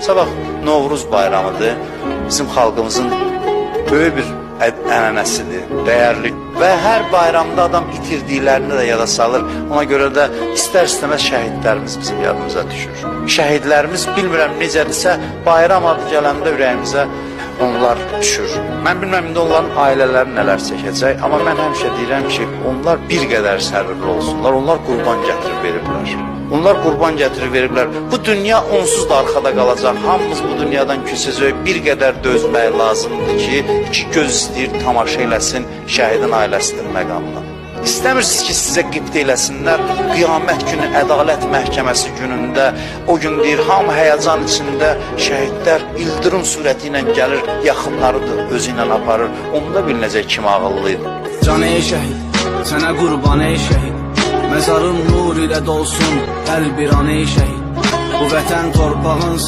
Sabah Novruz bayramıdır. Bizim xalqımızın böyük bir ənənəsidir, dəyərli və hər bayramda adam itirdiklərini də yada salır. Ona görə də istər-istəməz şəhidlərimiz bizim yadımıza düşür. Şəhidlərimiz bilmirəm necədirsə, bayram adı gələndə ürəyimizə onlar düşür. Mən bilmirəm indi onların ailələri nələr çəkəcək, amma mən həmişə deyirəm ki, onlar bir qədər səbirli olsunlar. Onlar qurban gətirib veriblər. Onlar qurban gətirib veriblər. Bu dünya onsuz da arxada qalacaq. Hamımız bu dünyadan köçəcəyik. Bir qədər dözmək lazımdır ki, iki göz istəyir tamaşa eləsin şəhidin ailəsinin məqamına. İstəmirsiniz ki, sizə qibtə eləsinlər. Qiyamət günü, ədalət məhkəməsi günündə o gün deyir, hamı həyəcan içində şəhidlər ildırım sürəti ilə gəlir, yaxınları da özü ilə aparır. Onda bilinəcək kim ağıllı idi. Can ey şəhid, sənə qurban ey şəhid. Məzarın nur ilə dolsun hər bir an ey şəhid. Bu vətən torpağın.